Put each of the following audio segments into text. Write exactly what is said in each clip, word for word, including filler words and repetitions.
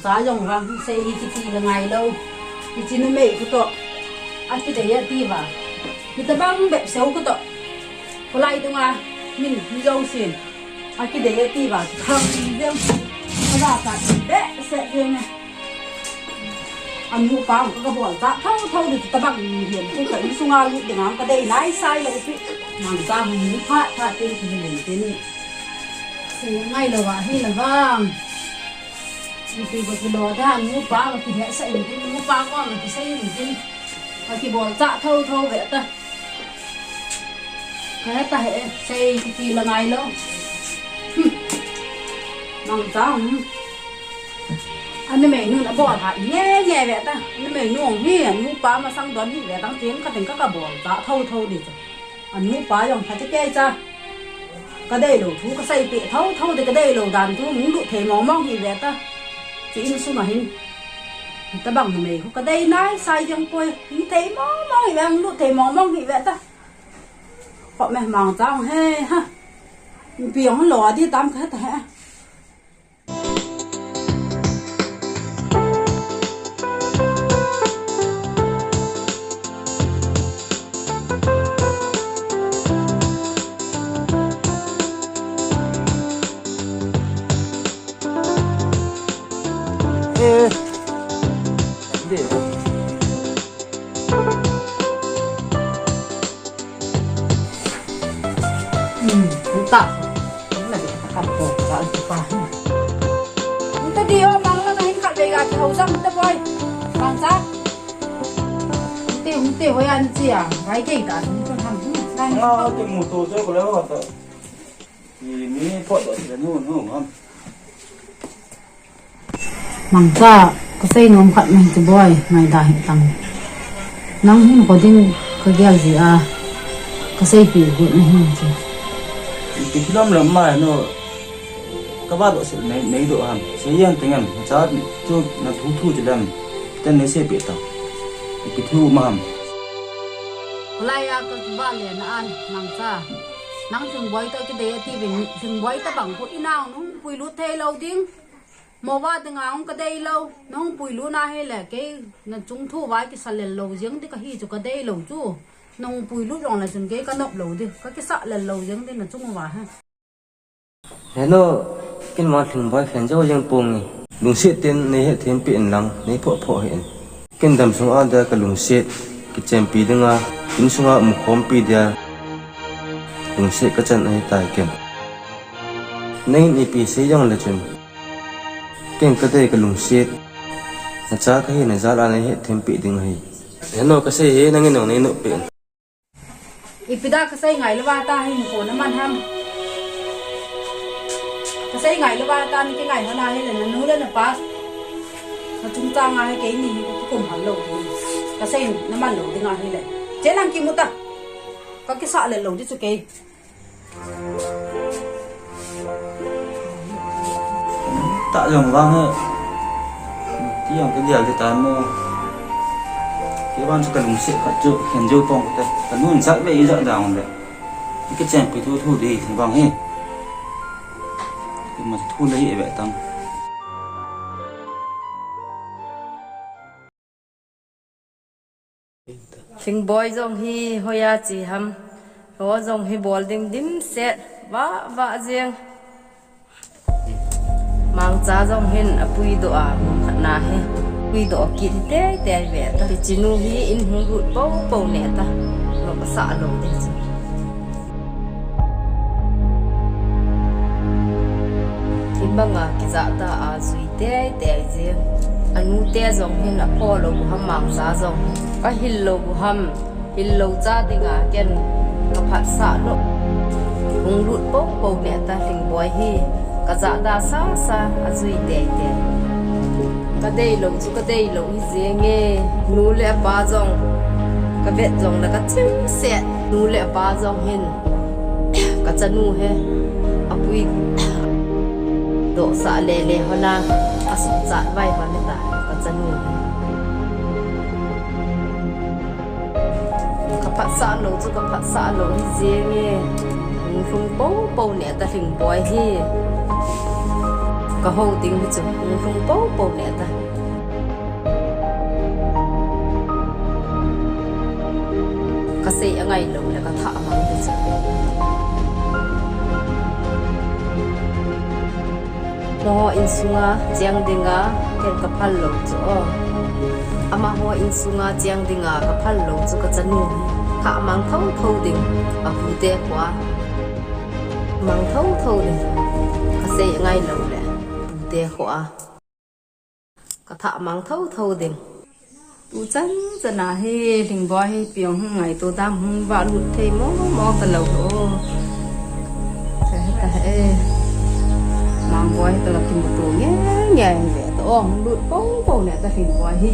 Cha jong vang sei hi kiti le ngai lou. Hiche numei khu toh akidei e ati uva, hitabang bep seo khu toh, kholai dunga min hi jousen akidei e ati uva, thang jeng. Kaja cha behseh jeng e. Anupa ka, kabol cha thotho ding, tabang hin khu ka insunga lut dinga kadei naisai lou pi. Mangcha hung phat phat tin kihi lei tin. Sei ngai lou va hi la vang. Ipi ba kilo da, nupa ba kihetsah in tin, nupa ko ba kisei in tin. Ba kibol cha thotho ve ta. Kahe ta he, sei kiti la ngai lou. Hmm. Mangcha, hmm. Anumei nun abol ha nge nge ve ta. Anumei nu hi, nupa masang don hi ve tang tin, ka tin ka kabol cha thotho ding chu. Anupa jong phatecha. Kadei lou thu kasei peh thotho ding, kadei lou dan thu hung lut thei mong mong hi ve ta. Hiche insunga hin, hitabang numei khu kadei naisai jeng poi. Hung thei mong mong hi ve, hung lut thei mong mong hi ve ta. Kho me Mangcha he ha. Ipi jong lo adi tam kahe ta he. Eh. Dei. Hmm, ta. Nadi ka po ka pa. Nta di o, Mangcha, nahin khat vei ga kihou jang ta boi. Mangcha. Nte, nte hoiya nache a. Vai kei ta, nte ham. Nang. Nga te mu to je ko le ho ta. Ni, ni po to je nu, nu ham. Mangcha, kasei nom khat nahi chu boi, ngaida hih tang. Nang hinkho ding kagel jeh a, kaseipi got nahi chu. Ipi thu lam lam ma no, kaba doh sil nei, nei doh ham. Sei jeng teng em, cha chu na thu thu chu lam, ten nei seipeh tang. Ipi thu ma ham. Lai a kaba le na an, Mangcha. Nang Lhingboi toh kidei ati vin, Lhingboi tabang khu inao nung puilut thei lou ding. Mo va dinga hung kadei lou, nahung puilut na hile, kei nachung thu uva kisa lel lou jeng ding kahi chu kadei lou chu. Nahung puilut jongle chun kei kanop lou ding, kakisa lel lou jeng ding nachung uva hi. Heno, ken vang Lhingboi phen jou jeng ponge. Lungset ten nei hetthem peh in lang, nei phoh phoh hih in. Ken damsung a dia kalungset kichenpi dinga, insunga umkhompi dia lungset kachan ahitai ken. Nangin ipi sei jongle chun, ken kadei kalungset, nacha kahi na jal a nei hetthem peh ding ahi. Heno, kasei hi nangin jong nei nop peh in. Ipi dia kasei ngai louva ta hinkho naman ham. Kasei ngai louva ta nakingai hon ahile nanu le napa, nachung chang a hi keini hi kakikum hal lou ding. Kasei naman lou ding ahile, che nang kimu ta. Kakisa lel lou ding chu kei. Ta jong vang he. Ti jong kagel ding ta mo. Kei vang chu kalungset khat chu khen jou pong kate. Kanun sat ve ijat dang le. Kichenpi thu thu ding vang he. Kei ma thu le hi ve tang. Lhingboi jong hi hoiya che ham. Lou jong hi bol ding dimset. Vah vah jeng. Mangcha jong hin apuidoh a mun khat na hi. Puidoh kit hi tei tei ve ta. Hiche nu hi in hung lut pou pou ne ta. Lou kasah lou ding chu. Hibanga kijahda a jui tei tei jeng. Anu te jong hin aphoh lou bu ham Mangcha jong hin. Ahil lou bu ham. Hil lou cha dinga ken kaphatsah lou. Hung lut pou pou ne ta Lhingboi hi. Kajahda sasa ajui tei tei. Kadei lou chu kadei lou hi jenge. Nu le apa jong kavet jongle kachimset. Nu le apa jong hin kachanu hi apuidoh sah lele hon a, asuhchat vai hon ta kachanu hi. Kaphatsah lou chu kaphatsah lou hi jenge. Hung lhung pou pou ne ta Lhingboi hi. Ka hou ding hi chu, hung lhung po po le ta. Ka sei angai lou le ka thah mang hi chu. Amaho insunga cheng dinga ken ka phal lou chu aw. Amaho insunga cheng dinga ka phal lou chu ka chanu hi. Thah mang tho tho ding, a bu te khoa. Mang tho tho ding. Ka sei angai lou le bu te khoa. Ka thah mang tho tho ding. Tu chan chana hi, Lhingboi hi, piang hung ngai to dam hung va lut thei mo mo ta lou ho. Ka he ta he. Mangboi ta la kim to nge nge ve ta. Oh, hung lut po po ne ta Lhingboi hi.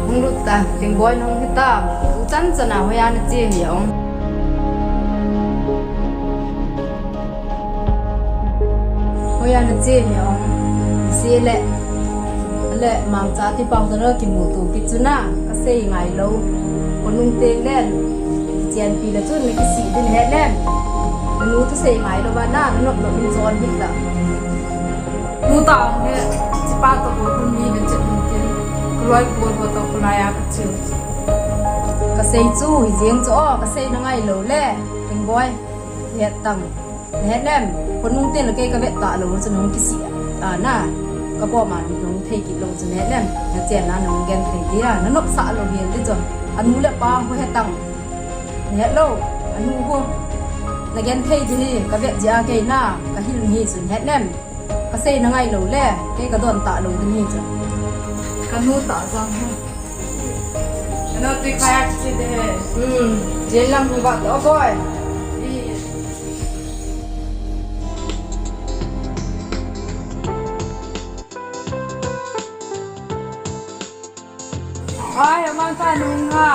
Hung lut ta, Lhingboi nung hi ta. Tu chan chana hoiya na che hi ong. Hoiya na che hi ong. Si le. Le, Mangcha ti pau ta ra kimu to pi chu na. Ka sei ngai lou. Ko nung te le. Chian pi le chu na kisih din he le. Nu tu sei ngai lou ba na, na nok nok in chon hi ta. Nu ta ong he, chipa to ko kun mi le chet mun tin. Kuloi ko ko to kulai a ka chiu. Ka sei chu, hi jeng chu, oh, ka sei na ngai lou le. Lhingboi, het tang. Het lem, ko nung te le kei ka vet ta lou, chu nung kisih. A na, ka ko ma nung thei kit lou, chu het lem. Na chen na nung gen thei dia, na nop sa lou hial di chu. Anu le pa ko het tang. Het lou, anu ko. Na gen thei di hi, ka vet jia kei na, ka hil hi, chu het lem. Ka sei na ngai lou le, kei ka don ta lou ding hi chu. Ka nu ta jong he. Ka nu tui khai a kiche de he. Hmm, jen lang hu ba to boy. Ai, amang ta nung ha.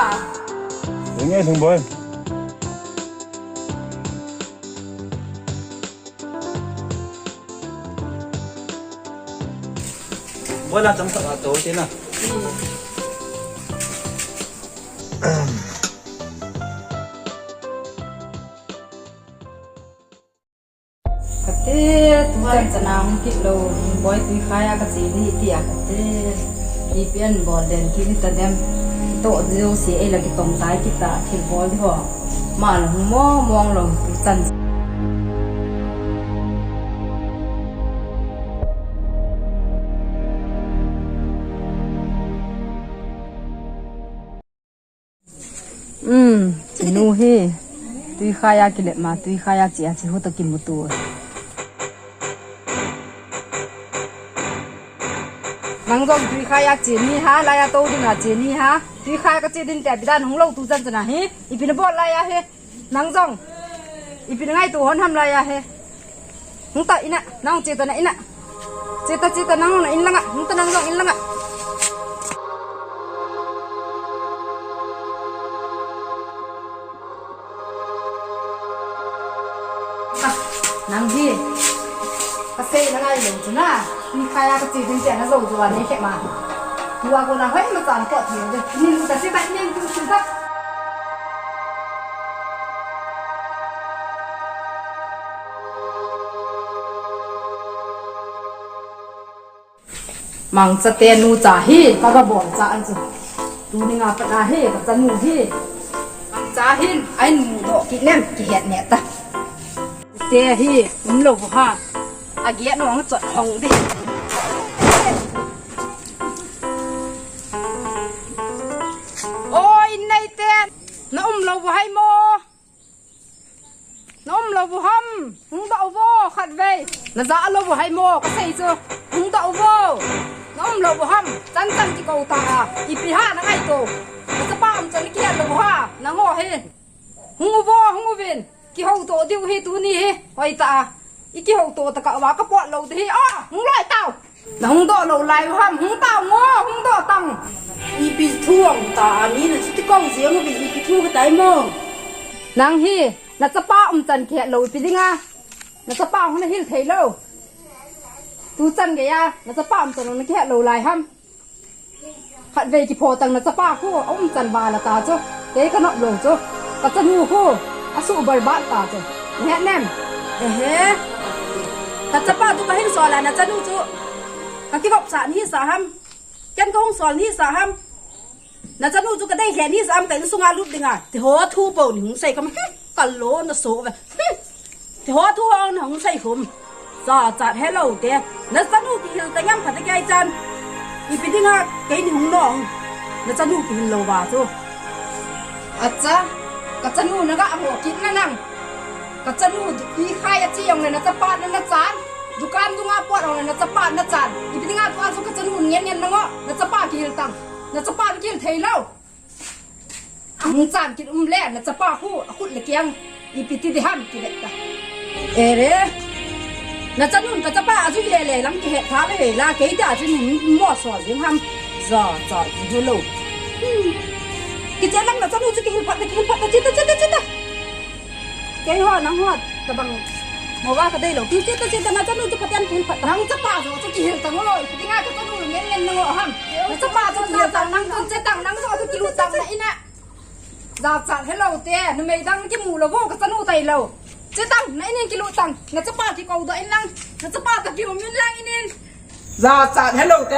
Nge Lhingboi. Bola tam tak ato tina. Kate, tu chan chana hung kit lou, Lhingboi tui khai a ka che di tia kate. Ipi an bol den kit ta dem. To jo se ei la kitong tai kit ta, thil bol di ho. Ma la hung mong mong lou tu chan. Um, chinu hi. Tui khai a kile ma, tui khai a che a che hu ta kimu tu. Nang jong tui khai a che ni ha, lai a to ding a che ni ha. Tui khai ka che din te bidan hung lou tu chan chana hi. Ipi na bol lai a he. Nang jong. Ipi na ngai tu hon ham lai a he. Hung ta ina, nang che ta na ina. Che ta, che ta nang na in langa, hung ta nang jong in langa. Ah, nang hi. Ka sei na ngai lou chu na. Tui khai a ka che din te na jo jo a nei khe ma. Tua ko na hoi ma chan ko thei de. Nin ta che ta, nin tu che ta. Mangcha te nu cha hi, ka ga bol cha an chu. Tuni nga pat a hi, ka chanu hi. Mangcha hin, ai nu doh kit nem, kihet ne ta. Te hi, um lou bu ha. A giat nong chot hong di. Oi, nei te. Na um lou bu hai mo. Na um lou bu ham, hung doh vo, khatvei. Na ja lou bu hai mo, ka sei chu. Hung doh vo. Na um lou bu ham, chan chan kikou ta a. Ipi ha na ngai to. Na chapa um chan kihet lou bu ha, nangho hi. Hung u vo, hung uvin. Kihou to diu hi tuni hi. Hoi ta a. I kihou to ta ka va ka pot lou di hi. Ah, hung loi tao. Na hung doh lou lai u ham, hung tao ngo, hung doh tang. Ipi thu ang ta, a mi na chu ti kong jeng u bi ipi thu ka tai mo. Nang hi, na chapa um chan kihet lou ipi dinga. Na chapa hung na hil thei lou. Tu chan gei a, na chapa um chan na kihet lou lai ham. Khatvei kipho tang na chapa khu, a um chan vala ta chu. Kei ka nop lou chu. Ka chanu khu. A su barbat ta chu. Nahet nem. Ehe. Ka chapa chu ka hin sol a na chanu chu. Ka kivop sa ni sa ham. Ken ka hung sol ni sa ham. Na chanu chu ka dei lheh ni sa ham ka insung a lut ding a. Ti ho thu po ni hung sei ka ma. Ka lo na so ve. Ti ho thu ho na hung sei khum. Za chat hello te. Na chanu kihil ta ngam phat kei chan. Ipi dinga kei ni hung nong. Na chanu kihil lou va chu. Acha, ka chanu na ga mo kit na nang. Ka chanu i khai a chi yong le na chapa na na chan. Dukan dunga pot yong le na chapa na chan. Ipi dinga tua chu ka chanu ngen ngen na ngo. Na chapa kihil tang. Na chapa kihil thei lou. Ahung chan kit um le, na chapa khu, akhut le kiang, ipi ti diham kivet ta. Ere, na chanun ka chapa ajui le le lang kihet tha ve ve la, kei ta chin mo so jing ham, za, za, ji hello. Hmm. Kiche lang na chanu chu kihil phat, kihil phat, chita, chita, chita. Kei ho, nang ho, tabang, mo va ka dei lou. Chita, chita, na chanu chu phat yan kihil phat. Nang chapa jo chu kihil ta ngo lou, ipi dinga ka chanu ngen ngen na ngo ham. Na chapa chu kihil ta, nang chun che tang, nang jo chu kilut tang na ina. Za chat hello te, numei dang kimu lou vo ka chanu tai lou. Che tang, na inin kilut tang, na chapa kikou doh in lang, na chapa toh kium in lang inin. Za chat hello te.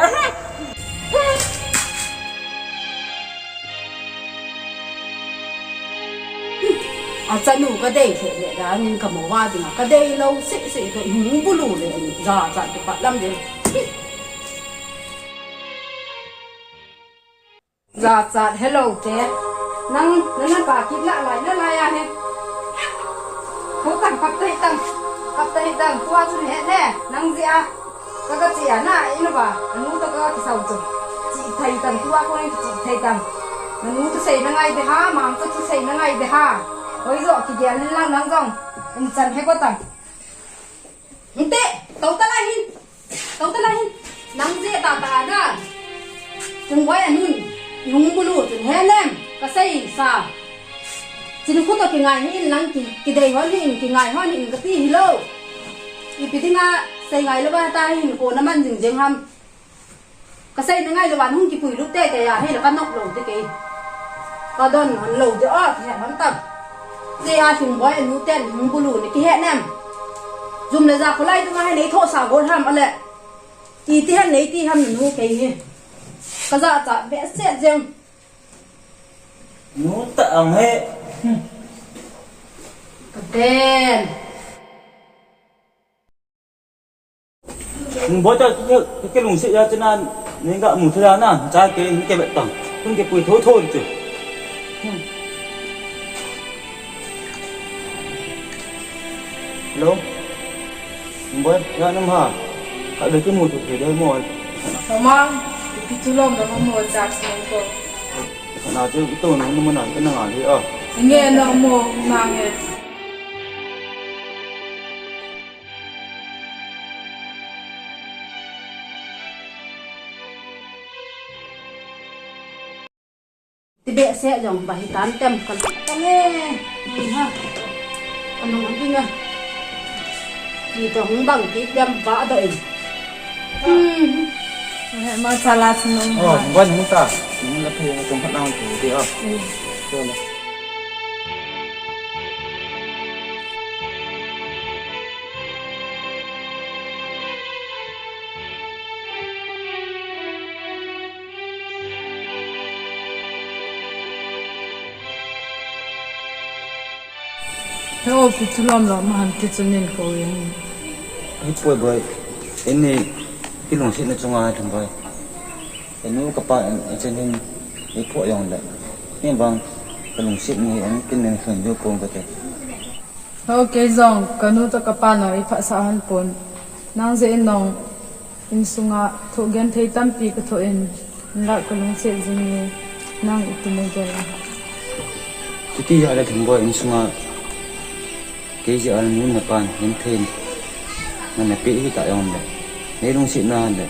A chanu ka dei lheh lheh dan in ka mo va dinga, ka dei lou seh seh ka hung bulu le, za chat kipat lam ding. Za chat hello te. Nang, nang, nang ka kit na lai, na lai a he. Ho tang, kap tai tang. Kap tai tang, tua chu he ne. Nang ji a. Ka ka chi a na, ina ba. Anu to ka ka sau chu. Chi thai tang, tua ko ni chi thai tang. Nanu to sei na ngai de ha, mang to sei na ngai de ha. Hoi jo, kigel in lang nang jong. Um chan he ko tang. Nte, tau ta lai hin. Tau ta lai hin. Nang je ta ta na. Chung boi anun. Hung bulu chun he nem. Ka sei sa. Chin khu to kingai hin nang ki, kidei hon hin, kingai hon hin ka ti hi lou. Ipi dinga sei ngai lou va ta hin ko na man jing jing ham. Ka sei na ngai lou va nung kipui lut tei tei a, hei la ka nok lou te kei. Ka don hon lou te o, kihe hon tam. Te a chung boi anu ten hung bulu ni kihe nem. Jum le ja khulai tu ma hei nei tho sa gol ham ale. Iti han nei ti ham nu kei hi. Ka ja cha be se jeng. Nu ta ang he. Ka den. Boi ta ke, ke lungset ya chena, ni ga mu thei na, cha ke ni ke bet tang. Kun ke pui tho tho chu. Hello. Boi, ya nam ha. Ka le ke mu thei de mo. Mama, ipi thu lom na mo jak sin ko. Na chu to na mo na ke na ngai a. Nge na mo na nge. Ti behseh jong ba hi tan tem ka lu ta nge. Ni ha. Ka nung an ding a. Ti to hung bang ti tem ba do in. Hmm. He ma cha la sin nung. Oh, ha. Ban hung ta. Nung la phe nung khat nang tu ti a. Hmm. Cho la. He o, pi thu lom lom ma han ti chun nin ko yin. Hi poi boi. Ini kilungsetna chunga thum boi. Ka nu ka pa in, i chen hin i phoh jong le. Hin vang ka lungset ni an kin nen khun du pon ka te. Ho kei jong ka nu to ka pa no i phatsah hon pon. Nang jeh in nong insunga thoh genthei tampi ka thoh in, nla ka lungset jing e, nang i ti mo gel a. Chuti jeh le thum boi insunga Kei jeh a nu le pa in genthei na na pe hita jong le, nei lungsetna le,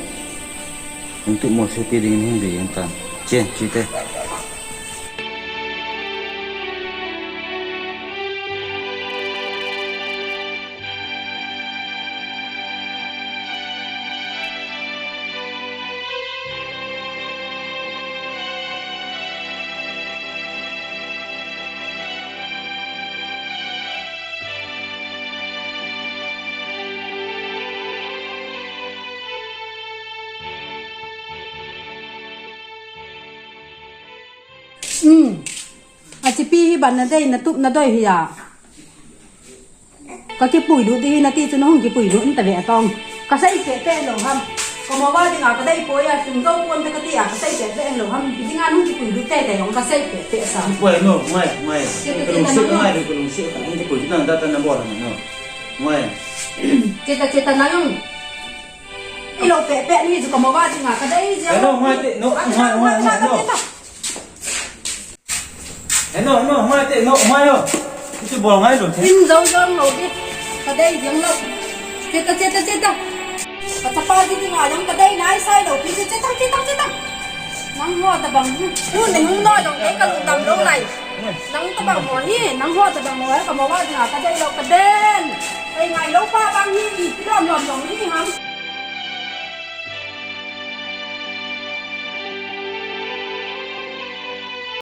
lungtup molsopi dingin hung ding tan. Chen, chite. Um. Achipi hi ban nadei, natup nadoi hi a. Ka kipuilut ding hi nati chu nahung kipuilut inte ve tong. Ka sei peh peh lou ham. Ka mo va dinga ka dei poi a, tum dou pon te kati a, ka sei peh peh lou ham. Ipi dinga nahung kipuilut teitei jong ka sei peh peh sa. Poi no, ngai, ngai. Ka lungset, ngai, ka lungset, ka lungset, ka lungset, nang data na bol no. Ngai. Cheta, cheta na jong. Ilou peh peh ni chu ka mo va dinga ka dei jeng. No, ngai te, no, ngai, ngai, ngai, no. Heno, heno, hmai te, no, hmai o. Hichu bol ngai lou the. In jo jong lou di. Ka dei jeng lou. Cheta, cheta, cheta. Ka chapa di dinga jong ka dei nai sai lou pi. Cheta, cheta, cheta. Nangho tabang. U ne hung no jong dei ka lungdam lou lai. Nang tabang mo hi, nangho tabang mo hi, ka mo va dinga ka dei lou ka den. Kei ngai lou pa bang hi, i lom lom jong hi ham.